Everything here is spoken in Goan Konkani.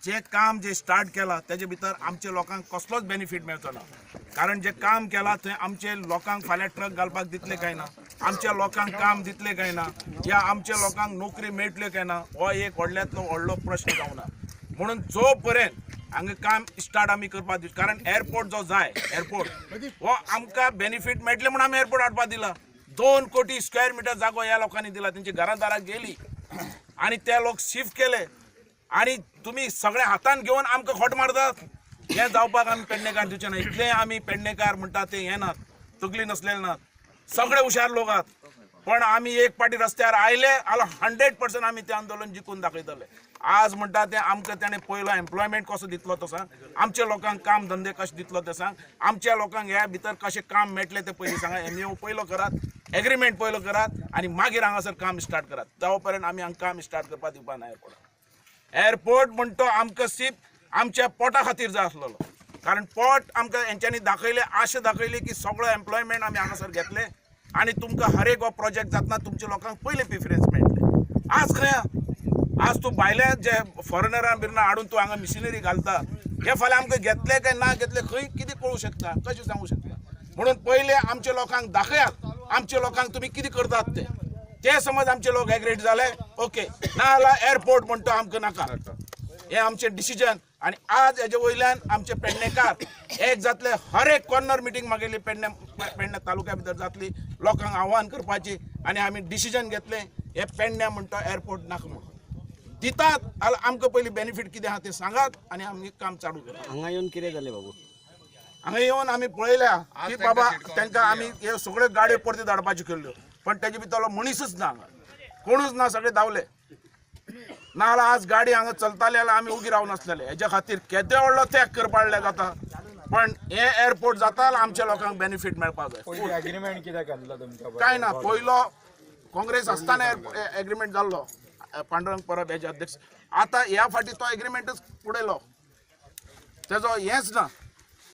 जे काम जे स्टार्ट केलां तेजे भितर आमच्या लोकांक कसलोच बेनिफीट मेळचो ना. कारण जे काम केलां थंय आमचे लोकांक फाल्यां ट्रक घालपाक दितले काय ना, आमच्या लोकांक काम दितले काय ना, या आमच्या लोकांक नोकरी मेळटली काय ना, हो एक व्हडल्यांतलो व्हडलो प्रश्न जावना. म्हणून जो पर्यंत हांगा काम स्टार्ट आमी करपाक दिव, कारण एअरपोर्ट जो जाय, एअरपोर्ट हो आमकां बेनिफीट मेळटलें म्हणून आमी एअरपोर्ट हाडपाक दिला. 2 कोटी स्क्वेअर मिटर जागो ह्या लोकांनी दिला, तेंची घरां दारां गेली आनी ते लोक शिफ्ट केले आनी तुमी सगळे हातान घेवन आमकां खोट मारतात. हें जावपाक आमी पेडणेकार दिवचे ना. इतलें आमी पेडणेकार म्हणटा ते हें नात, तकली नसलेले नात, सगळे हुशार लोक आहात. पण आमी एक पाटी रस्त्यार आयले जाल्यार 100% आमी तें आंदोलन जिखून दाखयतले. आज म्हणटा तें आमकां तेणें पयलो एम्प्लॉयमेंट कसो दितलो तो सांग, आमच्या लोकांक काम धंदे कशे दितलो ते सांग, आमच्या लोकांक ह्या भितर कशें काम मेळटलें तें पयलीं सांगा. एमयू पयलो करात, एग्रीमेंट पयलो करात आनी मागीर हांगासर काम स्टार्ट करात. त्या पर्यंत आमी हांगा काम स्टार्ट करपाक दिवपा ना. एअरपोर्ट एअरपोर्ट म्हणटो आमकां सीप आमच्या पोटा खातीर जाय आसलेलो, कारण पोट आमकां हेंच्यांनी दाखयलें, आशा दाखयली की सगळो एम्प्लॉयमेंट आमी हांगासर घेतले आनी तुमकां हर एक हो प्रोजेक्ट जातना तुमच्या लोकांक पयले प्रिफरन्स मेळटले. आज खंय आज तूं भायले जे फॉरेनरां बिरना हाडून तूं हांगा मिशिनरी घालता, हे फाल्यां आमकां घेतले काय ना घेतले खंय कितें कळूं शकता, कशें सांगूं शकता. म्हणून पयले आमच्या लोकांक दाखयात आमच्या लोकांक तुमी कितें करतात ते, ते समज आमचे लोक एग्रेड जाले ओके, ना जाल्यार एअरपोर्ट म्हणटा आमकां नाका. हे आमचें डिसिजन. आनी आज हेजे वयल्यान आमचे पेडणेकार एक जातले. हर एक कॉर्नर मिटींग मागयली पेडणे पेडणे तालुक्या भितर जातली, लोकांक आव्हान करपाची आनी आमी डिसिजन घेतलें हे पेडण्या म्हणटा एअरपोर्ट नाका म्हणून दितात जाल्यार आमकां पयलीं बेनिफीट कितें आहा तें सांगात आनी आमी काम चालू करतात. हांगा येवन कितें जालें बाबू? हांगा येवन आमी पळयल्या की बाबा तांकां आमी हे सगळ्यो गाडयो परत्यो धाडपाच्यो केल्ल्यो, पण तेजे भितरलो मनीसच ना हांगा, कोणूच ना, सगळे धांवले. ना जाल्यार आज गाडी हांगा चलताली जाल्यार आमी उगी रावनासलेले. हेज्या खातीर केदे व्हडलो त्याग करपा जाता, पण हे एअरपोर्ट जाता जाल्यार आमच्या लोकांक बेनिफीट मेळपाक जाय. पयलीं एग्रीमेंट कित्याक घातला तुमकां? काय ना, पयलो काँग्रेस आसतना एग्रीमेंट जाल्लो पांडुरंग परब हेजे अध्यक्ष. आतां ह्या फाटी तो एग्रीमेंटच उडयलो, तेजो हेंच ना.